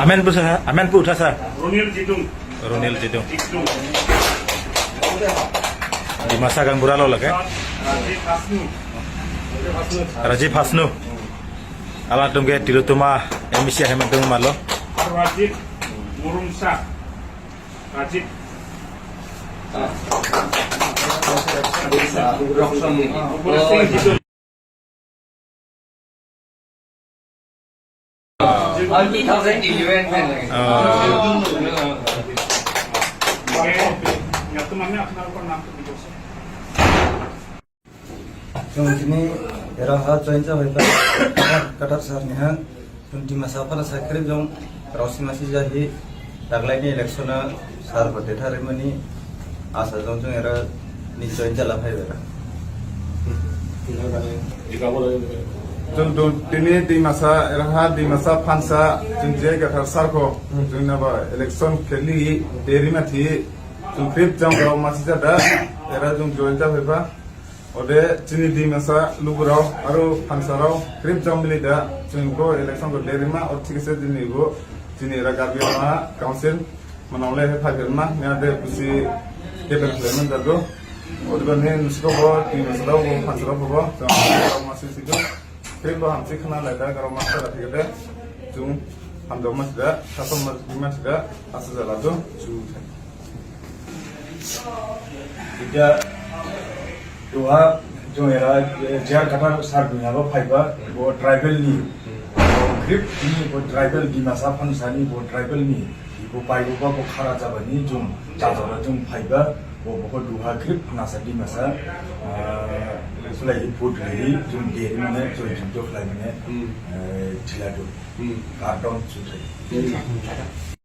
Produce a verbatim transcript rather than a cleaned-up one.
Amen bu sa, amen bu tha sa. Ronil Jidung. Ronil Jidung. Dimasa gaonbura lo lage. Rajiv Hasnu. Rajiv Hasnu. Ala tum ke Tilottama M C hemen tum malo. Rajiv Murumsa. Rajiv. Jung jini era ha join jabai ba, Kathar sir ni ha. Jung Dimasa phalasa khrip jung raosi masi jahi, daglai ni election ha sir bo detharimani asa jung jung era ni join jala phaiba. Jung jung dini Dimasa era ha Dimasa phansa jung je Kathar sir kho jung naba election kheli derima thi jung khrip jung rao masi jada era jung join jabai ba. Ode jini Dimasa lugurao aro phansarao khrip jang mili da jing bo election bo derima, o thik se jini bo jini era Karbi Anglong Council manang le he phaiphirma niya de busi keben khlemen jadu. Odebani nisi kho bo Dimasa dao bo phansarao bo bo jang masi sidu. Khrip bo hamsi khna lai da garao masi da thik de jung hamdao masi da khasom masi da asa jala du. Ida duha jung era, eh, J R Kathar sir duha bo phaiba, bo tribal ni, bo khrip ni, bo tribal Dimasa phansa ni, bo tribal ni, bo phaiba bo khara jabani jung jajaba jung phaiba, bo bo duha khrip phansa Dimasa, eh, sulai vote ri jung deri mane jung jung jok lai mane, eh, thiladu. Kardom juthai.